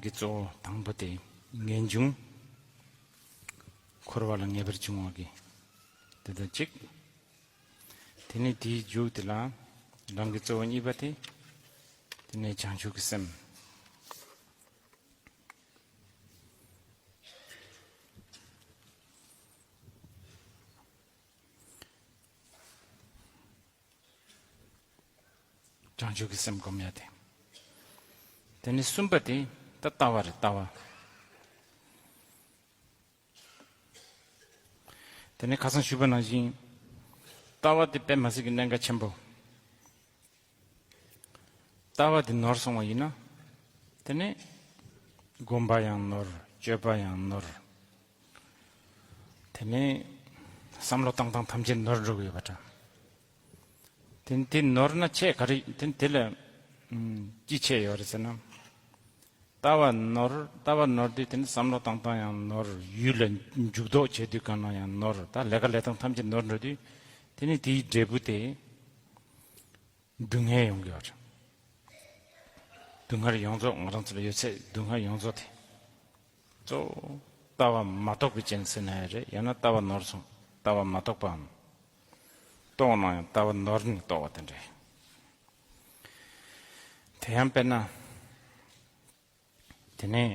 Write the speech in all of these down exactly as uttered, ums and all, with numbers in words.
གི་གཙོ་བོ་དང་པོ་དེ་ངེས་འབྱུང་། འཁོར་བ་ལ་ངེས་པར་འབྱུང་བ་གི་དེ་དང་གཅིག་དེ་ནས་དེའི་མཇུག་དེ་ལ་རང་གི་གཙོ་བོ་གཉིས་པ་དེ། དེ་ནས་བྱང་ཆུབ་ཀྱི་སེམས། བྱང་ཆུབ་ཀྱི་སེམས་སྒོམ་ཡ་དེ། དེ་ནས་གསུམ་པ་དེ་ད་ལྟ་བ་རེད། ལྟ་བ། དེ་ནས་ཁ་སང་ཞུས་པ་ནང་བཞིན། ལྟ་བ་དེ་དཔེ་མི་སྲིད་ཀྱི་གནད་འགག་ཆེན་པོ། ལྟ་བ་དེ་ནོར་སོང་བ་ཡིན་ན། དེ་ནས་སྒོམ་པ་ཡང་ནོར། སྤྱོད་པ་ཡང་ནོར། དེ་ནས་བསམ་བློ་བཏང་སྟངས་ཐམས་ཅད་ནོར་འགྲོ་གི་ཡོད་པ་འདྲ། དེ་དེ་ནོར་ན་ཆེད་ག་རེ་དེ་དེ་ལ་ཨུམ་ཅི་ཆེད་ཡོད་རེད་ཟེར་ན། ལྟ་བ་ནོར། ལྟ་བ་ནོར་དུས་དེ་ནི་བསམ་བློ་བཏང་སྟངས་ཡང་ནོར། ཡུལ་ལ་འཇུག་ལྡོག་བྱེད་དུས་གང་ན་ཡང་ནོར། ད་ལས་ཀ་ལས་སྟངས་ཐམས་ཅད་ནོར་འགྲོ་དུས། དེ་ནི་དེའི་འབྲས་བུ་དེ་སྡུག་བསྔལ་ཡོང་གི་ཡོད་རེད། སྡུག་བསྔལ་ཡོངས་རྫོགས། ང་རང་ཚོ་ལ་ཡོད་ཚད་སྡུག་བསྔལ་ཡོངས་རྫོགས་དེ། གཙོ་བོ་ལྟ་བ་མ་རྟོགས་པའི་རྐྱེན་ཟེར་ན་ཡང་རེད། ཡང་ན་ལྟ་བ་ནོར་སོང་། ལྟ་བ་མ་རྟོགས་པའམ། རྟོགས་ན་ཡང་ལྟ་བ་ནོར་ནས་རྟོགས་པ་དེ་འདྲ། དེ་ཡང་དཔེར་ན། དེ་ནས་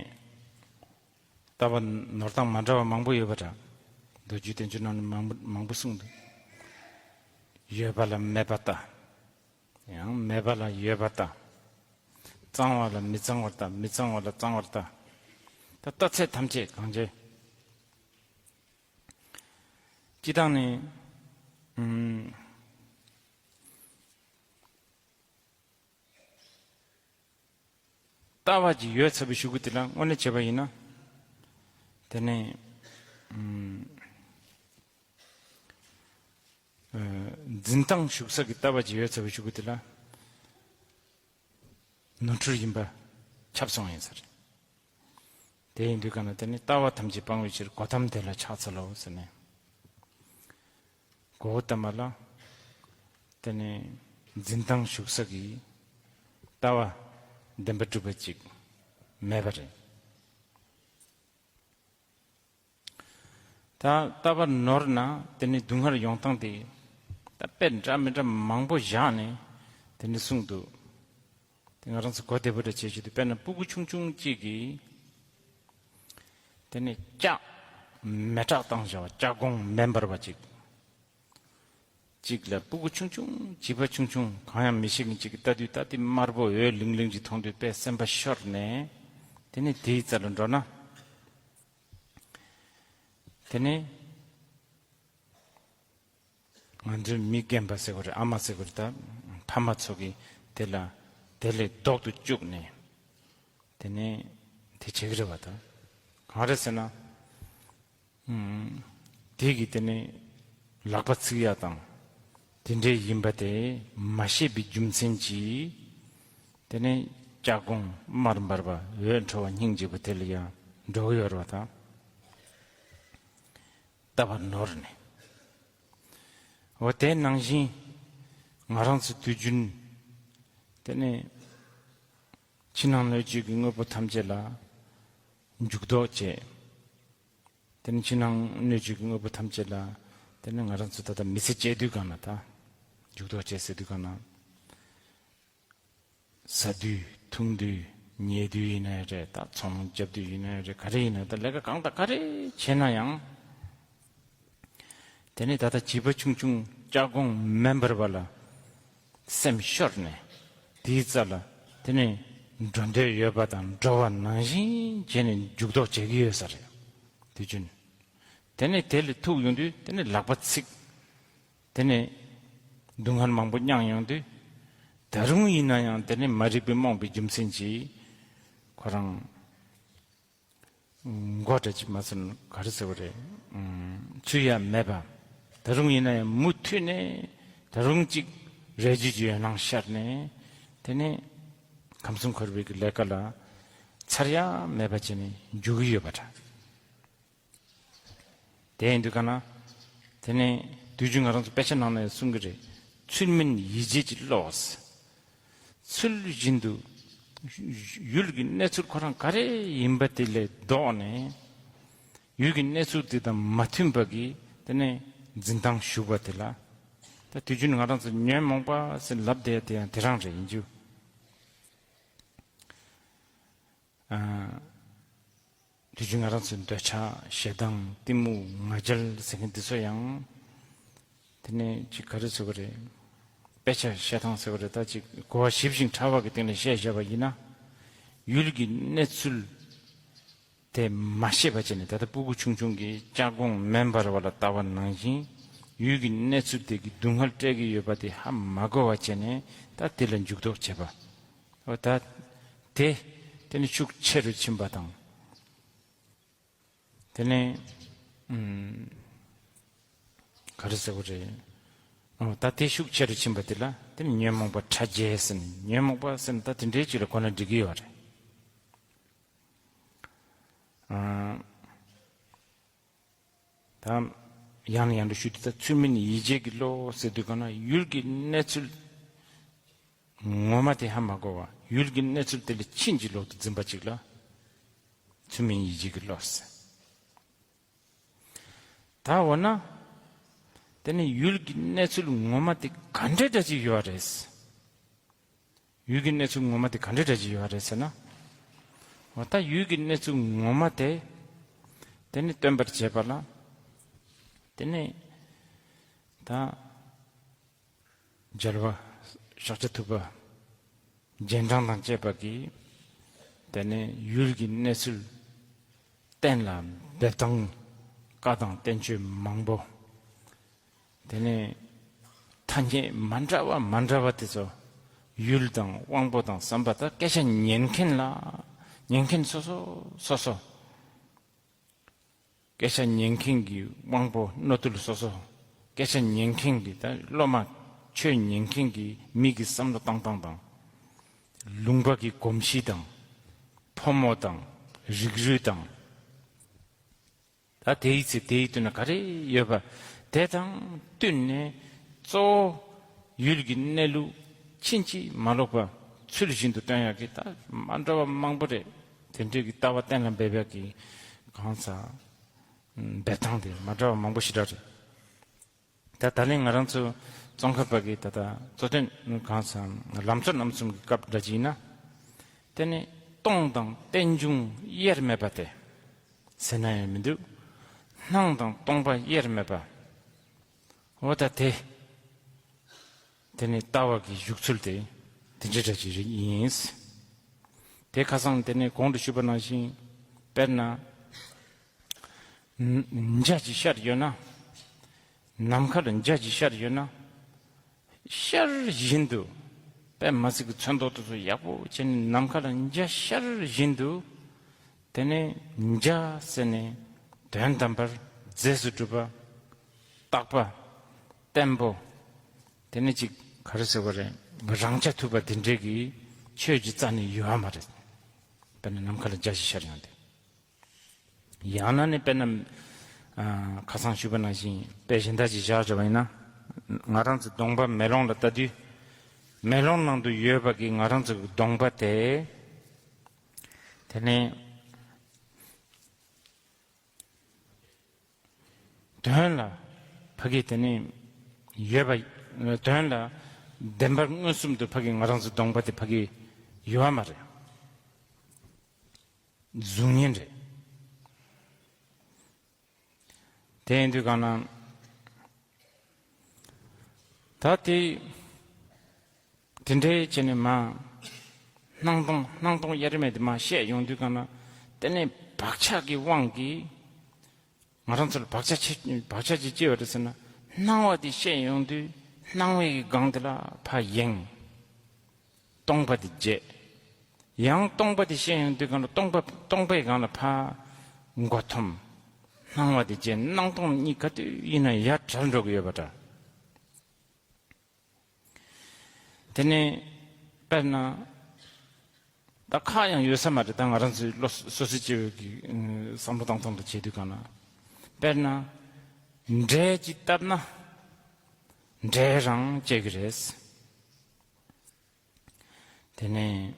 ལྟ་བ་ནོར་སྟངས་མ་འདྲ་བ་མང་པོ་ཡོད་པ་འདྲ། མདོ་རྒྱུད་བསྟན་བཅོས་ནང་ནས་མང་པོ་མང་པོ་གསུངས་འདུག་ཡོད་པ་ལ་མེད་པ་ལྟ། ཡང་མེད་པ་ལ་ཡོད་པ་ལྟ། གཙང་བ་ལ་མི་གཙང་བར་ལྟ། མི་གཙང་བ་ལ་གཙང་བར་ལྟ། ད་ལྟ་ཚད་ཐམས་ཅད་གང་བྱེད། སྤྱི་བཏང་ནས་ཨུམ། ལྟ་བ་ཅིག་ཡོད་ཚར་བའི་གཞུག་གུ་དེ་ལ་དངོས་གནས་བྱས་པ་ཡིན་ན། དེ་ནས་ཨུམ། ཨ། འཛིན་སྟངས་ཞུགས་ས་གི་ལྟ་བ་ཅིག་ཡོད་ཚར་བའི་གཞུག་གུ་དེ་ལ་ནོར་འཁྲུལ་ཡིན་པ་ཁྱབ་སོང་ཡིན་ས་རེད། དེ་ཡིན་དུས་གང་ན་དེ་ནི་ལྟ་བ་ཐམས་ཅད་སྤང་བའི་ཕྱིར་གོ་ཏམ་དེ་ལ་ཕྱག་འཚལ་ལོ་ཟེར་ནས། གོ་ཏམ་ལ་དེ་ནི་འཛིན་སྟངས་ཞུགས་ས་གི་ལྟ་བ་བདེན་པ་གྲུབ་པ་ཅིག་མེད་པ་རེད། ད་ལྟ་བ་ནོར་ན་དེ་ནི་སྡུག་བསྔལ་ཡོང་སྟངས་དེ་ད་དཔེ་འདྲ་མི་འདྲ་མང་པོ་བཞག་ནས་དེ་ནི་གསུངས་འདུག་དེ་ང་རང་ཚོ་གོ་བདེ་པོ་འདྲ་བྱེད་ཀྱི་འདུག་དཔེར་ན་སྤུ་གུ་ཆུང་ཆུང་གཅིག་གིས་དེ་ནི་ལྕགས་མེ་སྲེག་བཏང་བཞག་པ། ལྕགས་གོང་མེ་འབར་བ་ཅིག་གཅིག་ལ་སྤུ་གུ་ཆུང་ཆུང་བྱིས་པ་ཆུང་ཆུང་གང་ཡང་མི་ཤེས་མཁན་གཅིག་གིས་ལྟ་དུས་ད་དེ་དམར་པོ་འོད་ལིང་ལིང་ཅིག་མཐོང་དུས་དཔེ་སེམས་པ་ཤོར་ནས་དེ་ནི་དེའི་རྩ་ལ་འགྲོ་ན། དེ་ནས་ང་ཚོའི་མི་རྒན་པ་ཟེར་དགོས་རེད། ཨ་མ་ཟེར་དགོས་རེད། ད་ཕ་མ་ཚོ་གིས་དེ་ལ་དེ་ལས་ལྡོག་ཏུ་བཅུག་ནས་དེ་ནས་དེ་བྱེད་ཀྱི་རེད་པ། ད་གང་རེད་ཟེར་ན། ཨུམ། དེ་གིས་དེ་ནས་ལག་པ་ཚིག་ཡ་དང་དེ་འདྲའི་ཡིན་པ་དེ་མ་ཤེས་པའི་རྒྱུ་མཚན་གྱིས་དེ་ནས་ལྕགས་གོང་དམར་འབར་བ་འོད་འཕྲོ་བ་སྙིང་རྗེ་པོ་དེ་ལ་ཡང་འགྲོ་གི་ཡོད་རེད་པ། ད་ལྟ་བ་ནོར་ནས། འོ་དེ་ནང་བཞིན་ང་རང་ཚོ་དུས་རྒྱུན་དེ་ནས་ཕྱི་ནང་སྣོད་བཅུད་ཀྱི་དངོས་པོ་ཐམས་ཅད་ལ་འཇུག་ལྡོག་བྱེད། དེ་ནས་ཕྱི་ནང་སྣོད་བཅུད་ཀྱི་དངོས་པོ་ཐམས་ཅད་ལ་དེ་ནས་ང་རང་ཚོ་ད་ལྟ་མི་ཚེ་སྐྱེལ་དུས་གང་ན་ད་འཇུག་ལྡོག་བྱེད་ཟེར་དུས་གང་ན། ཟ་དུས་འཐུང་དུས་ཉལ་དུས་ཡིན་ནའི་རེད། ད་ཚོང་རྒྱབ་དུས་ཡིན་ནའི་རེད། ག་རེ་ཡིན་ན་ད་ལས་ཀ་གང་དང་ག་རེ་བྱས་ན་ཡང་། དེ་ནས་ད་ལྟ་བྱིས་པ་ཆུང་ཆུང་ལྕགས་གོང་མེ་འབར་བ་ལ་སེམས་ཤོར་ནས་དེའི་རྩ་ལ་དེ་ནས་འགྲོ་འདོད་ཡོད་པ་དང་འགྲོ་བ་ནང་བཞིན་བྱས་ནས་འཇུག་ལྡོག་བྱེད་ཀྱི་ཡོད་ས་རེད། དུས་རྒྱུན། དེ་ནས་དེ་ལས་ཐུག་ཡོང་དུས་དེ་ནས་ལག་པ་ཚིག་དེ་ནས་སྡུག་བསྔལ་མང་པོ་མྱངས་ཡོང་དུས། ད་རུང་ཡིན་ན་ཡང་དེ་ནས་མ་རིག་པས་རྨོངས་པའི་རྒྱུ་མཚན་གྱིས་ཁོ་རང་མགོ་འདྲ་ཅིག་མ་ཟིན་ག་རེ་ཟེར་བ་རེད། ཨུམ། ཚུད་ཡ་མེད་པ། ད་རུང་ཡིན་ན་ཡང་མུ་མཐུད་ནས་ད་རུང་ཅིག་རེ་ཇུས་ཀྱི་འོད་སྣང་ཤར་ནས་དེ་ནས་ཁམས་གསུམ་འཁོར་བའི་གི་ལས་ཀ་ལ་ཚར་ཡ་མེད་པ་བྱས་ནས་འཇུག་གི་ཡོད་པ་འདྲ། དེ་ཡིན་དུས་ག་ན། དེ་ནས་དུས་རྒྱུན་ང་རང་ཚོ་དཔེ་ཆ་ནང་ནས་གསུང་གི་རེད། ཚུལ་མིན་ཡིད་བྱེད་ཀྱི་བློ། ཚུལ་བཞིན་དུ་ ཡུལ་གྱི་གནས་ཚུལ་ཁོ་རང་ག་རེ་ཡིན་པ་དེ་ལས་ལྡོག་ནས། ཡུལ་གྱི་གནས་ཚུལ་དེ་དང་མ་མཐུན་པ་གི་དེ་ནས་འཛིན་སྟངས་ཞུགས་པ་དེ་ལ། ད་དུས་རྒྱུན་ང་རང་ཚོ་ཉོན་མོངས་པ་ཟེར་ལབ་བསྡད་ཡ་དེ་ཡང་དེ་རང་རེད་ཡིན་རྒྱུ། ཨ། དུས་རྒྱུན་ང་རང་ཚོའི་འདོད་ཆགས་ཞེ་སྡང་གཏི་མུག་ང་རྒྱལ་ཟེར་མཁན་འདི་ཚོ་ཡང་། དེ་ནས་ཅིག་ག་རེ་ཟེར་བ་རེད། དཔེ་ཆ་བཤད་སྟངས་ཟེར་བ་རེད། ད་ཅིག་གོ་བ་ཞིབ་ཅིང་ཕྲ་བ་གི་སྟེང་ནས་བཤད་བཞག་པ་ཡིན་ན། ཡུལ་གྱི་གནས་ཚུལ་དེ་མ་ཤེས་པ་བྱས་ནས། ད་ལྟ་སྤུ་གུ་ཆུང་ཆུང་གིས་ལྕགས་གོང་མེ་འབར་བ་ལ་ལྟ་བ་ནང་བཞིན། ཡུལ་གྱི་གནས་ཚུལ་དེ་གི་སྡུག་བསྔལ་སྤྲད་ཀྱི་ཡོད་པ་དེ་ཧ་མ་གོ་བ་བྱས་ནས། ད་དེ་ལ་འཇུག་ལྡོག་བྱེད་པ། འོ་ད་དེ་དེ་ནི་ཤུགས་ཆེ་རུ་ཕྱིན་པ་དང་། དེ་ནས་ཨུམ། ག་རེ་ཟེར་བ་རེད། ཨོ་ད་དེ་ཤུགས་ཆེ་རུ་ཕྱིན་པ་དེ་ལ་དེ་ནི་ཉོན་མོངས་པ་ཕྲ་རྒྱས་ཟེར་ནས། ཉོན་མོངས་པ་ཟེར་ན་ད་དེ་འདྲའི་ཅིག་ལ་གོ་ན་འགྲིག་གི་ཡོད་རེད། ཨ། ད་ཡང་ནས་ཡང་དུ་ཞུ་དུས། ད་ཚུལ་མིན་ཡིད་བྱེད་ཀྱི་བློ་ཟེར་དུས་གང་ན། ཡུལ་གྱི་གནས་ཚུལ་ངོ་མ་དེ་ཧ་མ་གོ་བ། ཡུལ་གྱི་གནས་ཚུལ་དེ་ལས་ཕྱིན་ཅི་ལོག་ཏུ་འཛིན་པ་ཅིག་ལ་ཚུལ་མིན་ཡིད་བྱེད་ཀྱི་བློ་ཟེར། ད་འོ་ན། དེ་ནི་ཡུལ་གྱི་གནས་ཚུལ་ངོ་མ་དེ་ག་འདྲ་འདྲ་ཅིག་ཡོད་རེད། ཡུལ་གྱི་གནས་ཚུལ་ངོ་མ་དེ་ག་འདྲ་འདྲ་ཅིག་ཡོད་རེད་ཟེར་ན། འོ་ད་ཡུལ་གྱི་གནས་ཚུལ་ངོ་མ་དེ་དེ་ནི་སྟོན་པར་བྱེད་པ་ལ། དེ་ནི་ད་རྒྱལ་བ་ཤཱཀྱ་ཐུབ་པ་རྗེས་འབྲང་དང་བཅས་པ་གིས། དེ་ནས་ཡུལ་གྱི་གནས་ཚུལ་གཏན་ལ་འབེབས་སྟངས་བཀའ་དང་བསྟན་བཅོས་མང་པོ། དེ་ནས་ཐ་སྙད་མ་འདྲ་བ་མ་འདྲ་བ་དེ་ཚོ། ཡུལ་དང་དབང་པོ་དང་བསམ་པ། ད་སྐད་ཆ་ཉན་མཁན་ལ། ཉན་མཁན་སོ་སོ་སོ་སོ། སྐད་ཆ་ཉན་མཁན་གྱི་དབང་པོ་མནོ་དུལ་སོ་སོ། སྐད་ཆ་ཉན་མཁན་གྱི་ད་སློབ་མ། ཆོས་ཉན་མཁན་གྱི་མི་གི་བསམ་བློ་བཏང་སྟངས་དང་། ལུང་པ་གི་གོམས་གཤིས་དང་། ཕོ་མོ་དང་། རིགས་རུས་དང་། ད་དེའི་ཚེ་དེའི་དུས་ན་ག་རེ་ཡོད་པ་དེ་དང་བསྟུན་ནས། གཙོ་བོ་ཡུལ་གྱི་གནས་ལུགས་ཕྱིན་ཅི་མ་ལོག་པ་ཚུལ་བཞིན་དུ་སྟོན་ཡག་གི་ད་མ་འདྲ་བ་མང་པོ་རེད། དེ་འདྲའི་གི་ལྟ་བ་གཏན་ལ་འབེབས་ཡག་གི་གང་ཟག་འབད་ཐངས་དེ་མ་འདྲ་བ་མང་པོ་ཞེ་དྲག་རེད། ད་ད་ལན་ང་རང་ཚོ་ཙོང་ཁ་པ་གི་ད་ལྟ་གཙོ་དོན་གང་ཟག་ལམ་གཙོ་རྣམ་གསུམ་གྱི་སྐབས་འདྲ་ཅིག་ཡིན་ན། དེ་ནི་སྟོང་དང་རྟེན་འབྱུང་དབྱེར་མེད་པ་དེ་ཟེར་ན་ཡང་མི་འདུག། སྣང་དང་སྟོང་པ་དབྱེར་མེད་པ། འོ་ད་དེ། དེ་ནི་ལྟ་བ་གི་བཞུགས་ཚུལ་དེ་དེ་འདྲ་འདྲ་ཅིག་རེད་ཡིན། དེ་ཁ་སང་དེ་ནས་གོང་དུ་ཞུས་པ་ནང་བཞིན། དཔེར་ན། ན་འཇའ་ཅིག་ཤར་ཡོད་ན། ནམ་མཁའ་ལ་འཇའ་ཅིག་ཤར་ཡོད་ན། ཤར་བཞིན་དུ། དཔེ་མ་སྲིད་ཀྱི་ཚོན་མདོག་དེ་ཚོ་ཡག་པོ་བྱས་ནས་ནམ་མཁའ་ལ་འཇའ་ཤར་བཞིན་དུ། དེ་ནས་འཇའ་ཟེར་ནས་དོན་དམ་པར་རྫས་སུ་གྲུབ་པ། རྟག་པ། བརྟན་པོ། དེ་ནས་ཅིག་ག་རེ་ཟེར་བ་རེད། རང་རྐྱ་ཐུབ་པ་དེ་འདྲའི་གི་ཆོས་ཀྱི་རྩ་ནས་ཡོད་མ་རེད། དཔེར་ན་ནམ་མཁའ་ལ་འཇའ་ཞིག་ཤར་ཡོང་དུས། ཡང་ན་ནི་དཔེར་ན། ཨ། ཁ་སང་ཞུས་པ་ནང་བཞིན་དཔེ་གཞན་དག་ཅིག་བཞག་བྱས་པ་ཡིན་ན། ང་རང་ཚོ་གདོང་པ་མེ་ལོང་ལ་ལྟ་དུས། མེ་ལོང་ནང་དུ་ཡོད་པ་གི་ང་རང་ཚོ་གི་གདོང་པ་དེ། དེ་ནས་དོན་ལ་ཕ་གི་དེ་ནས་ཡོད་པ། དོན་ལ་བདེན་པར་མངོན་སུམ་དུ་ཕ་གི་ང་རང་ཚོ་གདོང་པ་དེ་ཕ་གི་ཡོད་མ་རེད། གཟུགས་བརྙན་རེད། དེ་ཡིན་དུས་གང་ན། ད་དེ། དེ་འདྲའི་བྱས་ནས་མ། སྣང་སྟོང་སྣང་སྟོང་དབྱེར་མེད་དེ་མ་བཤད་ཡོང་དུས་གང་ན། དེ་ནས་བག་ཆགས་ཀྱི་དབང་གིས། ང་རང་ཚོ་ལ་བག་ཆགས་ཆེ། བག་ཆགས་ཅིག་སྐྱེ་བ་རེད་ཟེར་ན། སྣང་བ་དེ་བཤད་ཡོང་དུས་སྣང་བའི་སྒང་དེ་ལ་ཕར་ཡེངས། སྟོང་པ་དེ་བརྗེད། ཡང་སྟོང་པ་དེ་བཤད་ཡོང་དུས་གང་ལ་སྟོང་པ། སྟོང་པའི་སྒང་ལ་ཕར་མགོ་འཐོམས། སྣང་བ་དེ་བརྗེད། སྣང་སྟོང་གཉིས་ག་དུས་ཡིན་ན་ཡ་བྲལ་འགྲོ་གི་ཡོད་པ་འདྲ། དེ་ནས་དཔེར་ན། ད་ཁག་ཡང་ཡོད་ས་མ་རེད། ད་ང་རང་ཚོའི་བློ་སོ་སོའི་སྐྱེ་བོའི་གི་བསམ་བློ་བཏང་སྟངས་དང་བྱེད་དུས་གང་ན། དཔེར་ན། འབྲས་ཅིག་བཏབ་ན། འབྲས་རང་སྐྱེ་གི་རེད། དེ་ནས་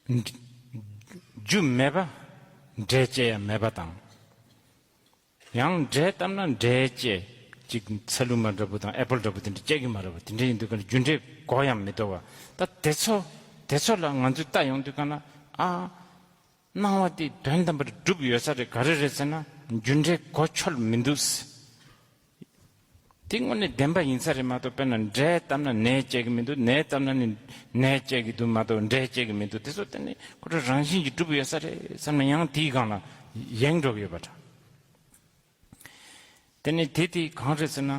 རྒྱུ་མེད་པ་འབྲས་སྐྱེ་ཡ་མེད་པ་དང་། ཡང་འབྲས་བཏབ་ན་འབྲས་སྐྱེ། གཅིག་ཚ་ལུ་མ་འདྲ་པོ་དང་ཨེ་པལ་འདྲ་པོ་དེ་འདྲ་སྐྱེ་གི་མ་རེད་པ། དེ་འདྲ་ཡིན་དུས་ག་ལ་རྒྱུ་འབྲས་གོ་ཡང་མི་འདུག་བ། ད་དེ་ཚོ་དེ་ཚོ་ལ་ང་ཚོས་ལྟ་ཡོང་དུས་ག་ལ། ཨ། སྣང་བ་དེ་དོན་དམ་པར་གྲུབ་ཡོད་ས་རེད། ག་རེ་རེད་ཟེར་ན། རྒྱུ་འབྲས་གོ་ཆོད་མི་འདུག། དེ་དངོས་གནས་བདེན་པ་ཡིན་ས་རེད་མ་གཏོགས། དཔེར་ན་འབྲས་བཏབ་ན་ནས་སྐྱེ་གི་མི་འདུག། ནས་བཏབ་ན་ནི་ནས་སྐྱེ་གི་འདུག་མ་གཏོགས་འབྲས་སྐྱེ་གི་མི་འདུག། དེ་ཚོ་དེ་ནི་ཁོ་རང་རང་བཞིན་གྱིས་གྲུབ་ཡོད་ས་རེད་བསམ་ན་ཡང་དེའི་སྒང་ལ་ཡེངས་འགྲོ་གི་ཡོད་པ་འདྲ། དེ་ནི་དེ་དེ་གང་རེད་ཟེར་ན།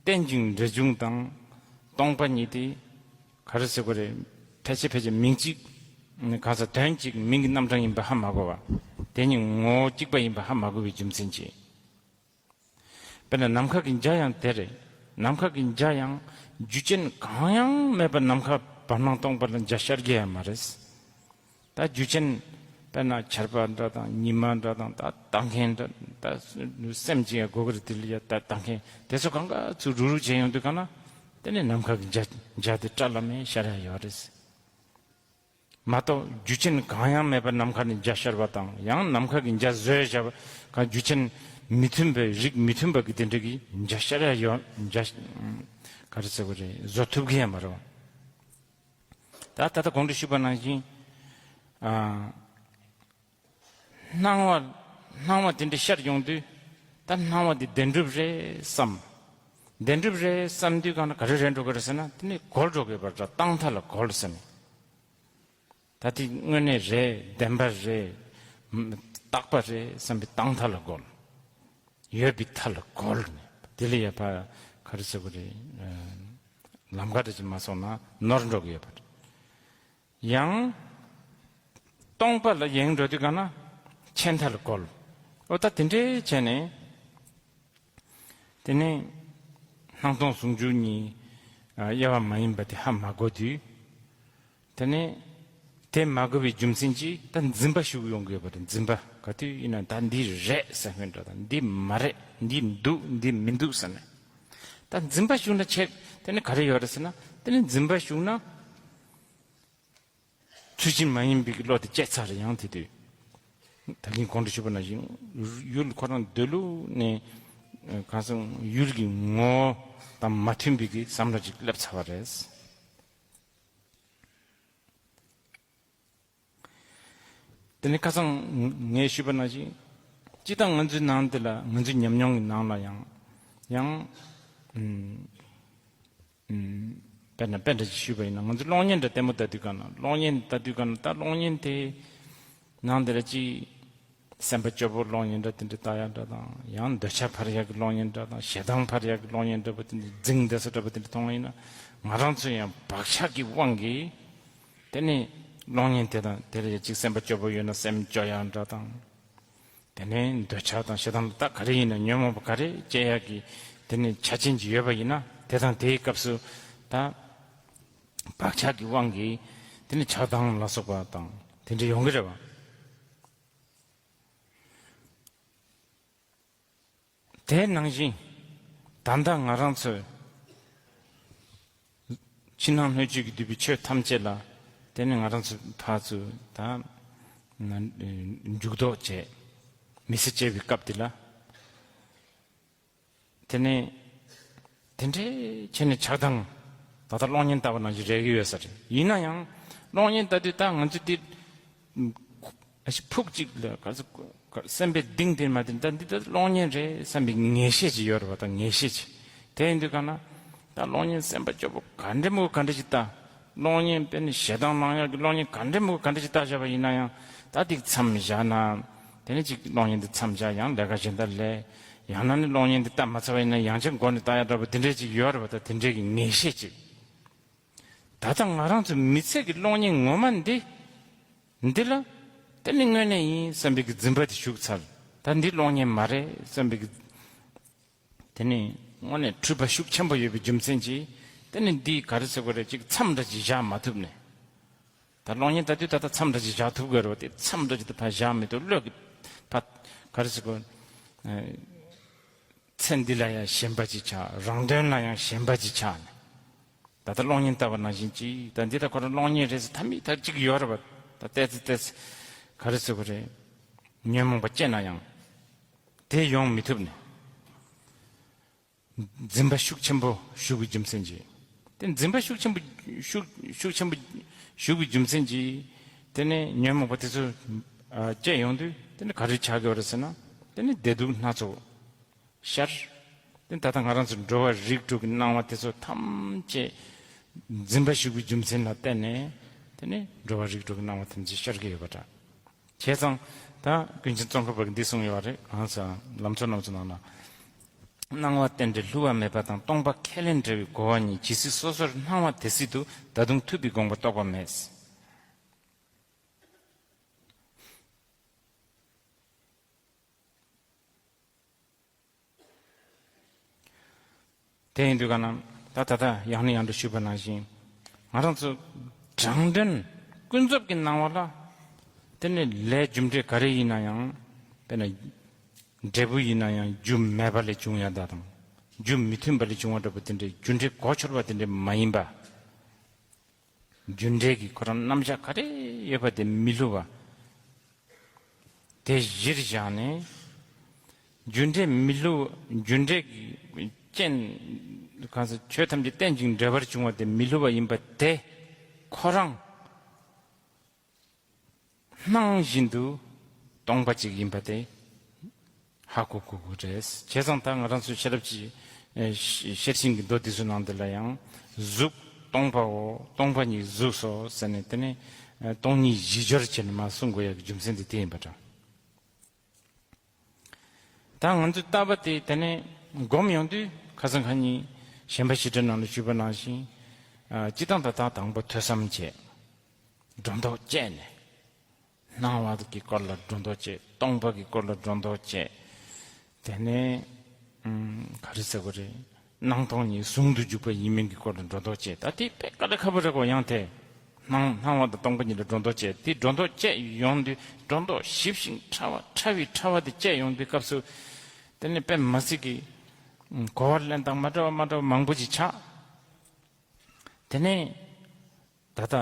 རྟེན་ཅིང་འབྲེལ་འབྱུང་དང་སྟོང་པ་ཉིད་དེ་ག་རེ་ཟེར་དགོས་རེད། ཕལ་ཆེར་ཕལ་ཆེར་མིང་གཅིག་གང་ཟག་དོན་གཅིག་མིང་གི་རྣམ་གྲངས་ཡིན་པ་ཧ་མ་གོ་བ། དེ་གཉིས་ངོ་བོ་གཅིག་པ་ཡིན་པ་ཧ་མ་གོ་བའི་རྒྱུ་མཚན་གྱིས། དཔེར་ན་ནམ་མཁའ་གི་འཇའ་ཡང་དེ་རེད། ནམ་མཁའ་གི་འཇའ་ཡང་རྒྱུ་ཅན་གང་ཡང་མེད་པར་ནམ་མཁའ་བར་སྣང་སྟོང་པ་ལ་འཇའ་ཤར་གྱི་ཡང་མ་རེད། ད་རྒྱུ་ཅན་དཔེར་ན་ཆར་པ་འདྲ་དང་ཉི་མ་འདྲ་དང་ད་ལྟ་མཁན་འདྲ། ད་སེམས་ཅན་ཡང་དགོས་ཀྱི་རེད། དེ་ལ་ཡ་ད་ལྟ་མཁན་དེ་ཚོ་གང་ག་ཚུར་རུག་རུག་བྱས་ཡོང་དུས་ག་ན། དེ་ནས་ནམ་མཁའ་གི་འཇའ་འཇའ་དེ་སྐྲ་ལམ་མེ་ཤར་ཡ་ཡོད་རེད། མ་གཏོགས་རྒྱུ་ཅན་གང་ཡང་མེད་པར་ནམ་མཁའ་ནས་འཇའ་ཤར་བ་དང་། ཡང་ནམ་མཁའ་གི་འཇའ་བཟོས་བཞག་པ་གང་རྒྱུ་ཅན་མི་མཐུན་པའི་རིགས་མི་མཐུན་པ་གི་དེ་འདྲ་གི་འཇའ་ཤར་ཡ་ཡོད། འཇའ་ག་རེ་ཟེར་དགོས་རེད། བཟོ་ཐུབ་ཀྱི་ཡང་མ་རེད་བ། ད་ད་ལྟ་གོང་དུ་ཞུས་པ་ནང་བཞིན། ཨ། སྣང་བ་སྣང་བ་དེ་འདྲ་ཤར་ཡོང་དུས། ད་སྣང་བ་འདི་བདེན་གྲུབ་རེད་བསམ། བདེན་གྲུབ་རེད་བསམ་དུས་གང་ལ་ག་རེ་རེད་འགྲོ་གི་རེད་ཟེར་ན། དེ་ནི་གོལ་འགྲོ་གི་ཡོད་པ་འདྲ། རྟག་མཐའ་ལ་གོལ་ཟེར་ནས། ད་དེ་དངོས་གནས་རེད། བདེན་པ་རེད། རྟག་པ་རེད་བསམ་པའི་རྟག་མཐའ་ལ་གོལ། ཡོད་པའི་མཐའ་ལ་གོལ་ནས། དེ་ལ་ཡ་ཕ་ག་རེ་ཟེར་དགོས་རེད། ལམ་ཁ་འདྲ་ཅིག་མ་སོང་ན་ནོར་འགྲོ་གི་ཡོད་པ་རེད། ཡང་སྟོང་པ་ལ་ཡེངས་འགྲོ་དུས་ག་ན་ཆད་མཐའ་ལ་གོལ། ཨོ་ད་དེ་འདྲའི་བྱས་ནས། དེ་ནས་སྣང་སྟོང་ཟུང་འཇུག་གཉིས་དབྱེ་བ་མ་ཡིན་པ་དེ་ཧ་མ་གོ་དུས། དེ་ནས་དེ་མ་གོ་བའི་རྒྱུ་མཚན་གྱིས་ད་འཛིན་པ་ཞུགས་ཡོང་གི་ཡོད་པ་རེད། འཛིན་པ་ག་དུས་ཡིན་ན་ད་འདི་རེད་ཟེར་མཁན་འདྲ་དང་། འདི་མ་རེད། འདི་འདུག། འདི་མི་འདུག་ཟེར་ནས། ད་འཛིན་པ་ཞུགས་ན་ཆད། དེ་ནས་ག་རེ་ཡོད་རེད་ཟེར་ན། དེ་ནས་འཛིན་པ་ཞུགས་ན། ཚུལ་བཞིན་མ་ཡིན་པའི་བློ་དེ་སྐྱེས་ཚར་རེད། ཡང་དེ་དུས་ད་གིན་གོང་དུ་ཞུས་པ་ནང་བཞིན་ཡུལ་ཁོ་རང་འདོད་ལུགས་ནས་གང་སོང་ཡུལ་གྱི་ངོ་བོ་དང་མ་མཐུན་པའི་གི་བསམ་བློ་ཅིག་སླེབས་ཚར་བ་རེད། དེ་ནི་ཁ་སང་ངས་ཞུས་པ་ནང་བཞིན། སྤྱིར་བཏང་ང་ཚོའི་ནང་འདི་ལ་ང་ཚོའི་ཉམས་མྱོང་གི་ནང་ལ་ཡང་ཡང་། དཔེར་ན་དཔེ་འདྲ་ཅིག་ཞུས་པ་ཡིན་ན། ང་ཚོ་གློག་བརྙན་འདྲ་ལྟད་མོ་ལྟ་དུས་ག་ན། གློག་བརྙན་ལྟ་དུས་ག་ན། ད་གློག་བརྙན་དེ་ནང་དེ་ལ་ཅིག་སེམས་པ་སྐྱོ་པོ་གློག་བརྙན་འདྲ་དེ་འདྲ་ལྟ་ཡག་འདྲ་དང་། ཡང་འདོད་ཆགས་འཕར་ཡག་གི་གློག་བརྙན་འདྲ་དང་། ཞེ་སྡང་འཕར་ཡག་གི་གློག་བརྙན་འདྲ་པོ་དེ་འདྲ་འཛིང་བསྡད་ས་འདྲ་པོ་དེ་འདྲ་མཐོང་བ་ཡིན་ན། ང་རང་ཚོ་ཡང་བག་ཆགས་ཀྱི་དབང་གིས་དེ་ནས་གློག་བརྙན་དེ་དང་དེ་ལ་ཅིག་སེམས་པ་སྐྱོ་པོ་ཡོད་ན་སེམས་སྐྱོ་ཡག་འདྲ་དང་། དེ་ནས་འདོད་ཆགས་དང་ཞེ་སྡང་ད་ག་རེ་ཡིན་ན། ཉོན་མོངས་པ་ག་རེ་སྐྱེ་ཡག་གི་དེ་ནས་ཆ་རྐྱེན་ཅིག་ཡོད་པ་ཡིན་ན། དེ་དང་དེའི་སྐབས་སུ་ད་བག་ཆགས་ཀྱི་དབང་གིས་དེ་ནས་ཆགས་སྡང་ལ་སོགས་པ་དང་དེ་འདྲ་ཡོང་གི་རེད་བ། དེ་ནང་བཞིན་ད་ལྟ་ང་རང་ཚོས་ཕྱི་ནང་སྣོད་བཅུད་ཀྱིས་བསྡུས་པའི་ཆོས་ཐམས་ཅད་ལ། དེ་ནི་ང་རང་ཚོ་ཕར་ཚུར་ད་འཇུག་ལྡོག་བྱས། མི་ཚེ་སྐྱེལ་བའི་སྐབས་འདི་ལ། དེ་ནས་དེ་འདྲའི་བྱས་ནས་ཆགས་སྡང་ད་ལྟ་གློག་བརྙན་ལྟ་བ་ནང་བཞིན་རེག་གི་ཡོད་ས་རེད། ཡིན་ན་ཡང་གློག་བརྙན་ལྟ་དུས་ད་ང་ཚོ་འདི་ཨ་ཞིག་ཕུགས་གཅིག་ལ་ག་ཚོད་སེམས་པའི་གཏིང་དེ་མ་དེ་ད་འདི་ད་གློག་བརྙན་རེད་བསམ་པའི་ངེས་ཤེས་ཅིག་ཡོད་རེད་བ། ད་ངེས་ཤེས་ཅིག་དེ་ཡིན་དུས་ག་ན་ད་གློག་བརྙན་སེམས་པ་སྐྱོ་པོ་ག་འདྲ་མོ་ག་འདྲ་ཅིག་ལྟ། གློག་བརྙན་དཔེར་ན་ཞེ་སྡང་ལངས་ཡག་གི་གློག་བརྙན་ག་འདྲ་མོ་ག་འདྲ་ཅིག་ལྟ་བཞག་པ་ཡིན་ན་ཡང་། ད་འདི་མཚམས་བཞག་ན། དེ་ནས་ཅིག་གློག་བརྙན་འདི་མཚམས་བཞག། ཡང་ལས་ཀ་གཞན་དག་ལས། ཡང་ན་ནི་གློག་བརྙན་འདི་ལྟ་མ་ཚར་བ་ཡིན་ན་ཡང་བསྐྱར་འགོ་ནས་ལྟ་ཡག་འདྲ་པོ་དེ་འདྲས་ཅིག་ཡོད་རེད་བ། ད་དེ་འདྲས་ཀྱི་ངེས་ཤེས་ཅིག་ད་ལྟ་ང་རང་ཚོ་མི་ཚེ་གི་གློག་བརྙན་ངོ་མ་འདི་འདི་ལ་དེ་ནི་དངོས་གནས་ཡིན་བསམ་པའི་གི་འཛིན་པ་དེ་ཞུགས་ཚར། ད་འདི་གློག་བརྙན་མ་རེད་བསམ་པའི་གི། དེ་ནི་དངོས་གནས་འཁྲུལ་པ་ཤུགས་ཆེན་པོ་ཡོད་པའི་རྒྱུ་མཚན་གྱིས། དེ་ནི་འདི་ག་རེ་ཟེར་དགོས་རེད། ཅིག་མཚམས་འདྲ་ཅིག་བཞག་མ་ཐུབ་ནས། ད་གློག་བརྙན་ལྟ་དུས་ད་ལྟ་མཚམས་འདྲ་ཅིག་བཞག་ཐུབ་དགོས་རེད་བ། དེ་མཚམས་འདྲ་ཅིག་ད་ཕར་བཞག་མི་ཐུབ། བློས་ཀྱི་ཕར་ག་རེ་ཟེར་དགོས། ཚེ་འདི་ལ་ཡང་ཞེན་པ་ཅིག་ཆགས། རང་དོན་ལ་ཡང་ཞེན་པ་ཅིག་ཆགས་ནས། ད་ལྟ་གློག་བརྙན་ལྟ་བ་ནང་བཞིན་ཅིག་ད་འདི་ད་ཁོ་རང་གློག་བརྙན་རེད་ཟེར་ཐ་མི་ཐག་ཅིག་ཡོད་རེད་བ། ད་ཏོག་ཙམ་ཏོག་ཙམ་ག་རེ་ཟེར་དགོས་རེད། ཉོན་མོངས་པ་སྐྱེས་ན་ཡང་དེ་ཡོང་མི་ཐུབ་ནས། འཛིན་པ་ཤུགས་ཆེན་པོ་ཞུགས་པའི་རྒྱུ་མཚན་གྱིས། དེ་འཛིན་པ་ཤུགས་ཆེན་པོ་ཤུགས་ཤུགས་ཆེན་པོ་ཞུགས་པའི་རྒྱུ་མཚན་གྱིས། དེ་ནས་ཉོན་མོངས་པ་དེ་ཚོ་ཨ་སྐྱེས་ཡོང་དུས་དེ་ནས་ག་རེ་ཆགས་ཀྱི་ཡོད་རེད་ཟེར་ན། དེ་ནས་བདེ་སྡུག་སྣ་ཚོགས་ཤར། དེ་ད་ལྟ་ང་རང་ཚོ་འགྲོ་བ་རིགས་དྲུག་གི་སྣང་བ་དེ་ཚོ་ཐམས་ཅད་འཛིན་པ་ཞུགས་པའི་རྒྱུ་མཚན་ལ་བརྟེན་ནས། དེ་ནས་འགྲོ་བ་རིགས་དྲུག་གི་སྣང་བ་ཐམས་ཅད་ཤར་གྱི་ཡོད་པ་འདྲ། བྱས་ཙང་ད་ཀུན་མཁྱེན་ཙོང་ཁ་པ་གིས་འདི་གསུངས་ཡོད་པ་རེད། གང་ཟེར་ལམ་གཙོ་རྣམ་གཙོ་ནང་ན། སྣང་བ་རྟེན་འབྲེལ་བསླུ་བ་མེད་པ་དང་། སྟོང་པ་ཁས་ལེན་བྲལ་བའི་རྒོལ་བ་གཉིས། ཇི་སྲིད་སོ་སོར་སྣང་བ་དེ་སྲིད་དུ། ད་དུང་ཐུབ་པའི་དགོངས་པ་རྟོགས་པ་མེད། དེ་ཡིན་དུས་ག་ན་ད་ད་ལྟ་ཡང་ནས་ཡང་དུ་ཞུས་པ་ནང་བཞིན། ང་རང་ཚོ་དྲང་དོན་ཀུན་རྫོབ་ཀྱི་སྣང་བ་ལ། དེ་ནི་ལས་རྒྱུ་འབྲས་ག་རེ་ཡིན་ན་ཡང་། དཔེར་ན་འབྲས་བུ་ཡིན་ན་ཡང་རྒྱུ་མེད་པ་ལས་བྱུང་ཡ་འདྲ་དང་། རྒྱུ་མི་མཐུན་པ་ལས་བྱུང་བ་འདྲ་པོ་དེ་འདྲའི་རྒྱུ་འབྲས་གོ་ཆོད་པ་དེ་འདྲ་མ་ཡིན་པ། རྒྱུ་འབྲས་ཀྱི་ཁོ་རང་རྣམ་གཞག་ག་རེ་ཡོད་པ་དེ་མི་བསླུ་བ། དེ་གཞིར་བཞག་ནས། རྒྱུ་འབྲས་མི་བསླུ། རྒྱུ་འབྲས་ཀྱི་རྐྱེན། གང་ཟེར། ཆོས་ཐམས་ཅད་རྟེན་ཅིང་འབྲེལ་བར་འབྱུང་བ་དེ་མི་བསླུ་བ་ཡིན་པ་དེ་ཁོ་རང་སྣང་བཞིན་དུ་སྟོང་པ་ཅིག་ཡིན་པ་དེ་ཧ་གོ་དགོས་ཀྱི་རེད། བྱས་ཙང་ད་ང་རང་ཚོའི་ཤེས་རབ་ཀྱི་ཨེ་ཤེར་ཕྱིན་གྱི་མདོ་འདི་ཚོའི་ནང་དེ་ལ་ཡང་། གཟུགས་སྟོང་པའོ། སྟོང་པ་ཉིད་གཟུགས་སོ་ཟེར་ནས། དེ་ནས་ཨ་སྟོང་ཉིད་གཞི་སྦྱོར་བྱས་ནས་མར་གསུང་དགོས་ཡག་གི་རྒྱུ་མཚན་དེ་དེ་ཡིན་པ་འདྲ། ད་ང་ཚོས་ལྟ་བ་དེ་དེ་ནས་སྒོམ་ཡོང་དུས། ཁ་སང་ཁ་ཉིན་ཞེན་པ་བཞི་སྒྲོལ་ནང་ལ་ཞུས་པ་ནང་བཞིན། ཨ་སྤྱིར་བཏང་ད་ལྟ་དང་པོ་ཐོས་བསམ་བྱས། སྒྲོ་འདོགས་བཅད་ནས། སྣང་བ་གི་སྐོར་ལ་སྒྲོ་འདོགས་བཅད། སྟོང་པ་གི་སྐོར་ལ་སྒྲོ་འདོགས་བཅད། དེ་ནས་ཨུམ་ག་རེ་ཟེར་དགོས་རེད། སྣང་སྟོང་གཉིས་ཟུང་དུ་འཇུག་པ་ཡིན་མིན་གྱི་སྐོར་ལ་སྒྲོ་འདོགས་བཅད། ད་དེ་དཔེ་དཀའ་ལས་ཁག་པོ་རེད་གོ། ཡང་དེ་སྣང་སྣང་བ་དང་སྟོང་པ་གཉིས་ལ་སྒྲོ་འདོགས་བཅད། དེ་སྒྲོ་འདོགས་བཅད་ཡོང་དུས། སྒྲོ་འདོགས་ཞིབ་ཅིང་ཕྲ་བ། ཕྲ་བའི་ཕྲ་བ་དེ་བཅད་ཡོང་དུས་སྐབས་སུ། དེ་ནས་དཔེ་མི་སྲིད་ཀྱི་གོ་བ་ལེན་སྟངས་མ་འདྲ་བ་མ་འདྲ་བ་མང་པོ་ཅིག་ཆགས། དེ་ནས་ད་ལྟ་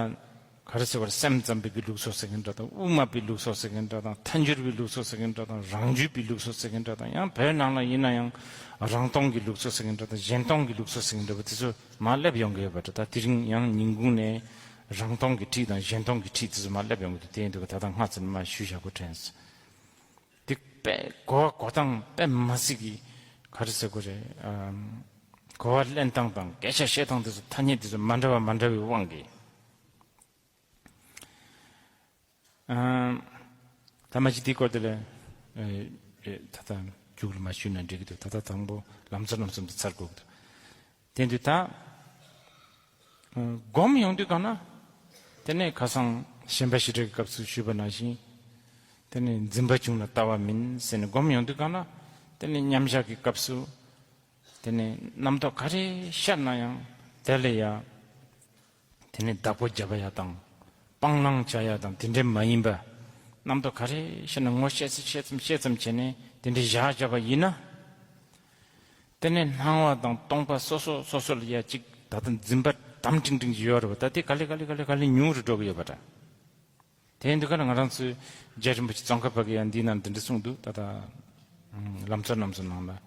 ག་རེ་ཟེར་བར། སེམས་ཙམ་པའི་གི་ལུགས་སྲོལ་ཟེར་མཁན་འདྲ་དང་། དབུ་མ་པའི་ལུགས་སྲོལ་ཟེར་མཁན་འདྲ་དང་། ཐལ་འགྱུར་བའི་ལུགས་སྲོལ་ཟེར་མཁན་འདྲ་དང་། རང་རྒྱུད་པའི་ལུགས་སྲོལ་ཟེར་མཁན་འདྲ་དང་། ཡང་བོད་ནང་ལ་ཡིན་ན་ཡང་རང་སྟོང་གི་ལུགས་སྲོལ་ཟེར་མཁན་འདྲ་དང་། གཞན་སྟོང་གི་ལུགས་སྲོལ་ཟེར་མཁན་འདྲ་པོ་དེ་ཚོ་མར་སླེབས་ཡོང་གི་ཡོད་པ་འདྲ། ད་དེ་རིང་ཡང་ཉིན་གུང་ནས་རང་སྟོང་གི་ཁྲིད་དང་གཞན་སྟོང་གི་ཁྲིད་དེ་ཚོ་མར་སླེབས་ཡོང་གི་འདུག། དེ་ཡིན་དུས་ད་ལྟ་སྔ་ཙམ་མར་ཞུས་བཞག་དགོས་དྲན་སོང་། དེ་དཔེ་གོ་བ་གོ་སྟངས་དཔེ་མི་སྲིད་ཀྱི་ག་རེ་ཟེར་དགོས་རེད། ཨམ། གོ་བ་ལེན་སྟངས་དང་སྐད་ཆ་བཤད་སྟངས་དེ་ཚོ། ཐ་སྙད་དེ་ཚོ་མ་འདྲ་བ་མ་འདྲ་བའི་དབང་གིས། ཨམ། ད་མ་གཞི་དེའི་སྐོར་དེ་ལ་ཨེ་ཨེ་ད་ལྟ་མཇུག་ལ་མ་ཞུས་ན་འགྲིག་གི་འདུག། ད་ལྟ་དང་པོ་ལམ་གཙོ་རྣམ་གསུམ་དེ་ཚར་དགོས་ཀྱི་འདུག། དེ་དུས་ད་སྒོམ་ཡོང་དུས་གང་ན། དེ་ནས་ཁ་སང་ཞེན་པ་བཞི་སྒྲོལ་གྱི་སྐབས་སུ་ཞུས་པ་ནང་བཞིན། དེ་ནས་འཛིན་པ་བྱུང་ན་ལྟ་བ་མིན་ཟེར་ནས་སྒོམ་ཡོང་དུས་གང་ན། དེ་ནས་མཉམ་བཞག་གི་སྐབས་སུ། དེ་ནས་རྣམ་རྟོག་ག་རེ་ཤར་ན་ཡང་དེ་ལ་ཡ། དེ་ནས་བདག་པོ་རྒྱབ་ཡ་དང་། སྤང་བླང་བྱ་ཡ་དང་དེ་འདྲས་མ་ཡིན་པ། རྣམ་རྟོག་ག་རེ་ཤར་ན་ངོ་ཤེས་ཤེས་ཙམ་ཤེས་ཙམ་བྱས་ནས་དེ་འདྲས་བཞག་བཞག་པ་ཡིན་ན། དེ་ནས་སྣང་བ་དང་སྟོང་པ་སོ་སོ་སོ་སོ་ལ་ཡ་གཅིག་ད་ལྟ་འཛིན་པ་དམ་ཀྲིང་ཀྲིང་ཞིག་ཡོད་རེད་པ། ད་དེ་ག་ལེ་ག་ལེ་ག་ལེ་ག་ལེ་ཉུང་རུ་འགྲོ་གི་ཡོད་པ་འདྲ། དེ་ཡིན་དུས་ཀ་ན་ང་རང་ཚོའི་རྒྱལ་རིན་པོ་ཆེ་ཙོང་ཁ་པ་གིས་ཡང་འདིའི་ནང་འདི་འདྲ་གསུངས་འདུག། ད་ལྟ་ལམ་གཙོ་རྣམ་གསུམ་ནང་ལ།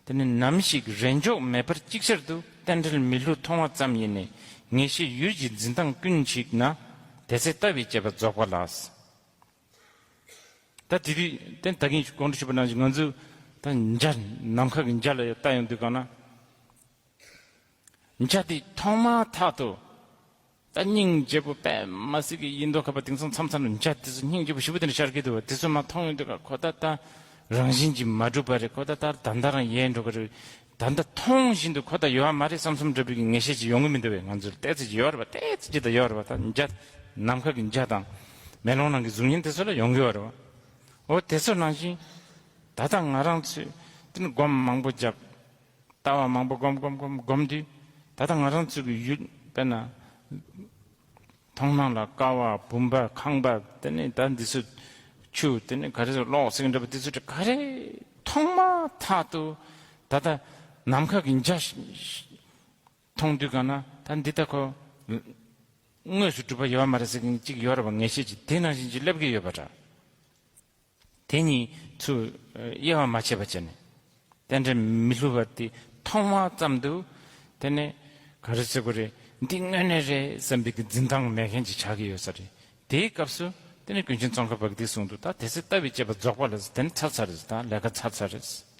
དེ་ནི་ནམ་ཞིག་རེས་འཇོག་མེད་པར་ཅིག་ཆར་དུ་རྟེན་འབྲེལ་མི་བསླུ་མཐོང་བ་ཙམ་ཡིན་ནས། ངེས་ཤེས་ཡུལ་གྱི་འཛིན་སྟངས་ཀུན་ཞིག་ན། དེ་ཚེ་ལྟ་བའི་དཔྱད་པ་རྫོགས་པ་ལགས། ད་དེ་དུས་དེ་ད་གིན་གོང་དུ་ཞུས་པ་ནང་བཞིན་ང་ཚོས་ད་འཇའ། ནམ་མཁའ་གི་འཇའ་ལ་ཡང་ལྟ་ཡོང་དུས་གང་ན། འཇའ་དེ་མཐོང་མ་ཐག་ཏུ། ད་སྙིང་རྗེ་པོ་དཔེ་མ་སྲིད་ཀྱི་ཡིན་མདོག་ཁ་པོ། དེང་སང་མཚམས་མཚམས་ལ་འཇའ་དེ་ཚོ་སྙིང་རྗེ་པོ་ཞེ་པོ་དེ་འདྲ་ཤར་གྱི་འདུག་པ། དེ་ཚོ་མར་མཐོང་ཡོང་དུས་ཀ་ཁོ་ད་ལྟ་རང་བཞིན་གྱིས་མ་གྲུབ་པ་རེད། ཁོ་ད་ལྟ་ད་ལྟ་རང་ཡལ་འགྲོ་གི་རེད། ད་ལྟ་མཐོང་བཞིན་དུ་ཁོ་ད་ཡོད་པ་མ་རེད་བསམ་བསམ་འདྲ་པོའི་གི་ངེས་ཤེས་ཅིག་ཡོང་གི་མི་འདུག་པས། ང་ཚོར་ཏོག་ཙམ་ཅིག་ཡོད་རེད་པ། ཏོག་ཙམ་ཅིག་ད་ཡོད་རེད་པ། ད་འཇའ། ནམ་མཁའ་གི་འཇའ་དང་། མེ་ལོང་ནང་གི་གཟུགས་བརྙན་དེ་ཚོ་ལ་ཡོང་གི་ཡོད་རེད་པ། འོ་དེ་ཚོ་ནང་བཞིན་ད་ལྟ་ང་རང་ཚོས་དེ་ནི་སྒོམ་མང་པོ་བརྒྱབ། ལྟ་བ་མང་པོ་སྒོམ་སྒོམ་སྒོམ་སྒོམ་དུས། ད་ལྟ་ང་རང་ཚོ་གི་ཡུལ་དཔེར་ན། མཐོང་སྣང་ལ་ཀ་བ། བུམ་པ། ཁང་པ། དེ་ནས་ད་འདི་ཚོ་ཆུ། དེ་ནས་ག་རེ་ཟེར། གློག་ཟེར་གྱི་འདྲ་པོ་དེ་ཚོ་ག་རེ་མཐོང་མ་ཐག་ཏུ་ད་ལྟ་ནམ་མཁའ་གི་འཇའ་མཐོང་དུས་གང་ན། ད་འདི་ལྟ་ཁོ། དངོས་སུ་གྲུབ་པ་ཡོད་མ་རེད་ཟེར་མཁན་གཅིག་ཡོད་རེད་པ། ངེས་ཤེས་ཀྱིས་དེ་ནང་བཞིན་གྱི་སླེབས་ཀྱི་ཡོད་པ་འདྲ། དེ་གཉིས་ཚུར་དབྱེ་བ་མ་ཕྱེ་བ་བྱས་ནས། རྟེན་འབྲེལ་མི་བསླུ་བ་དེ་མཐོང་བ་ཙམ་དུ། དེ་ནས་ག་རེ་ཟེར་དགོས་རེད། འདི་དངོས་གནས་རེད་བསམ་པའི་གི་འཛིན་སྟངས་མེད་མཁན་ཅིག་ཆགས་ཀྱི་ཡོད་ས་རེད། དེའི་སྐབས་སུ་དེ་ནས་ཀུན་མཁྱེན་ཙོང་ཁ་པ་གིས་འདི་གསུངས་འདུག། ད་དེ་ཚེ་ལྟ་བའི་དཔྱད་པ་རྫོགས་པ་ལ་དེ་ནས་ཚར་ཚར་རེད། ད་ལས་ཀ་ཚར་ཚར་རེད།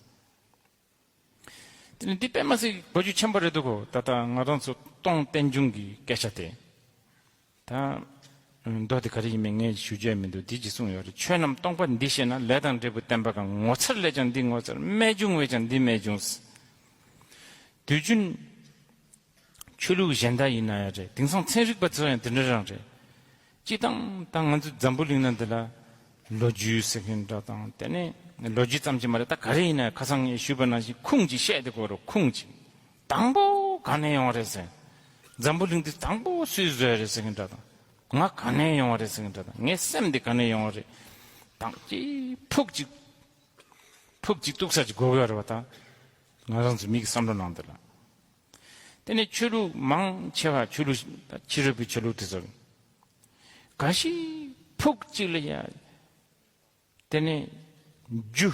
དེ་ནི་འདི་དཔེ་མ་སྲིད་གོ་རྒྱུ་ཆེན་པོ་རེད་འདུག་གོ། ད་ལྟ་ང་རང་ཚོ་སྟོང་རྟེན་འབྱུང་གི་སྐད་ཆ་དེ། ད་མདོ་དེ་ག་རེ་ཡིན་མིན་ངས་ཞུ་རྒྱུ་མི་འདུག། འདི་ཅི་གསུངས་ཡོད་རེད། ཆོས་རྣམས་སྟོང་པ་འདི་ཤེས་ན། ལས་དང་འབྲས་བུ་བརྟེན་པ་གང་། ངོ་མཚར་ལས་ཀྱང་འདི་ངོ་མཚར། རྨད་བྱུང་བས་ཀྱང་འདི་རྨད་བྱུང་། དུས་རྒྱུན་ཆོས་ལུགས་གཞན་དག་ཡིན་ན་ཡང་རེད། དེང་སང་ཚན་རིག་པ་ཚོ་ཡང་དེ་འདྲ་རང་རེད། སྤྱིར་བཏང་ད་ང་ཚོ་འཛམ་བུ་གླིང་ནང་འདི་ལ་ལོ་རྒྱུས་ཟེར་མཁན་འདྲ་དང་། དེ་ནས་ལོ་རྒྱུས་ཙམ་གྱིས་མ་རེད། ད་ག་རེ་ཡིན་ན་ཁ་སང་ངས་ཞུས་པ་ནང་བཞིན་ཁུངས་ཅིག་བཤད་དེ་གོ་རོགས། ཁུངས་ཅིག། དང་པོ་ག་ནས་ཡོང་བ་རེད་ཟེར། འཛམ་བུ་གླིང་འདི་དང་པོ་སུས་བཟོས་རེད་ཟེར་མཁན་འདྲ་དང་། ང་ག་ནས་ཡོང་བ་རེད་ཟེར་མཁན་འདྲ་དང་། ངའི་སེམས་འདི་ག་ནས་ཡོང་བ་རེད། དང་ཅིག་ཕུགས་ཅིག་ཕུགས་ཅིག་གཏུགས་ས་ཅིག་དགོས་ཀྱི་ཡོད་རེད་པ། ད་ང་རང་ཚོ་མི་གི་བསམ་བློ་ནང་འདི་ལ། དེ་ནས་ཆོས་ལུགས་མང་ཆེ་བ། ཆོས་ལུགས་ཕྱི་རོལ་པའི་ཆོས་ལུགས་དེ་ཚོ་ག་ཞིག་ཕུགས་གཅིག་ལ་ཡ། དེ་ནས་རྒྱུ།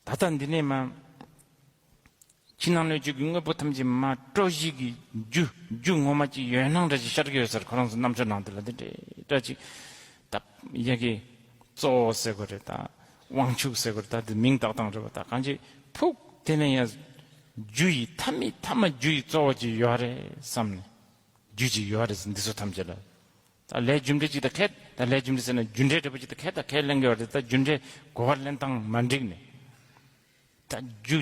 ད་ལྟ་འདི་ནས་མ་ཕྱི་ནང་སྣོད་བཅུད་ཀྱི་དངོས་པོ་ཐམས་ཅད་མ་སྤྲོ་གཞི་གི་རྒྱུ། རྒྱུ་ངོ་མ་ཅིག་ཡོད་སྣང་འདྲ་ཅིག་ཤར་གྱི་ཡོད་ས་རེད། ཁོ་རང་ཚོ་རྣམ་དཔྱོད་ནང་དེ་ལ་འདི་འདྲ་འདྲ་ཅིག། ད་ཡ་གི་གཙོ་བོ་ཟེར་དགོས་རེད། ད་དབང་ཕྱུག་ཟེར་དགོས་རེད། ད་འདི་མིང་བཏགས་སྟངས་རེད་པ། ད་གང་ཅི་ཕུགས་དེ་ནས་ཡང་རྒྱུ་ཡི་མཐའ་མའི་མཐའ་མ་རྒྱུ་ཡི་གཙོ་བོ་ཅིག་ཡོད་རེད་བསམ་ནས། རྒྱུ་ཅིག་ཡོད་རེད་ཟེར། འདི་ཚོ་ཐམས་ཅད་ལ་ད་ལས་རྒྱུ་འབྲས་ཅིག་ད་ཁེལ། ད་ལས་རྒྱུ་འབྲས་ཟེར་ན་རྒྱུ་འབྲས་འབྲས་བུ་ཅིག་ད་ཁེལ། ད་ཁས་ལེན་གྱི་ཡོད་རེད། ད་རྒྱུ་འབྲས་གོ་བ་ལེན་སྟངས་མ་འགྲིག་ནས། ད་རྒྱུ་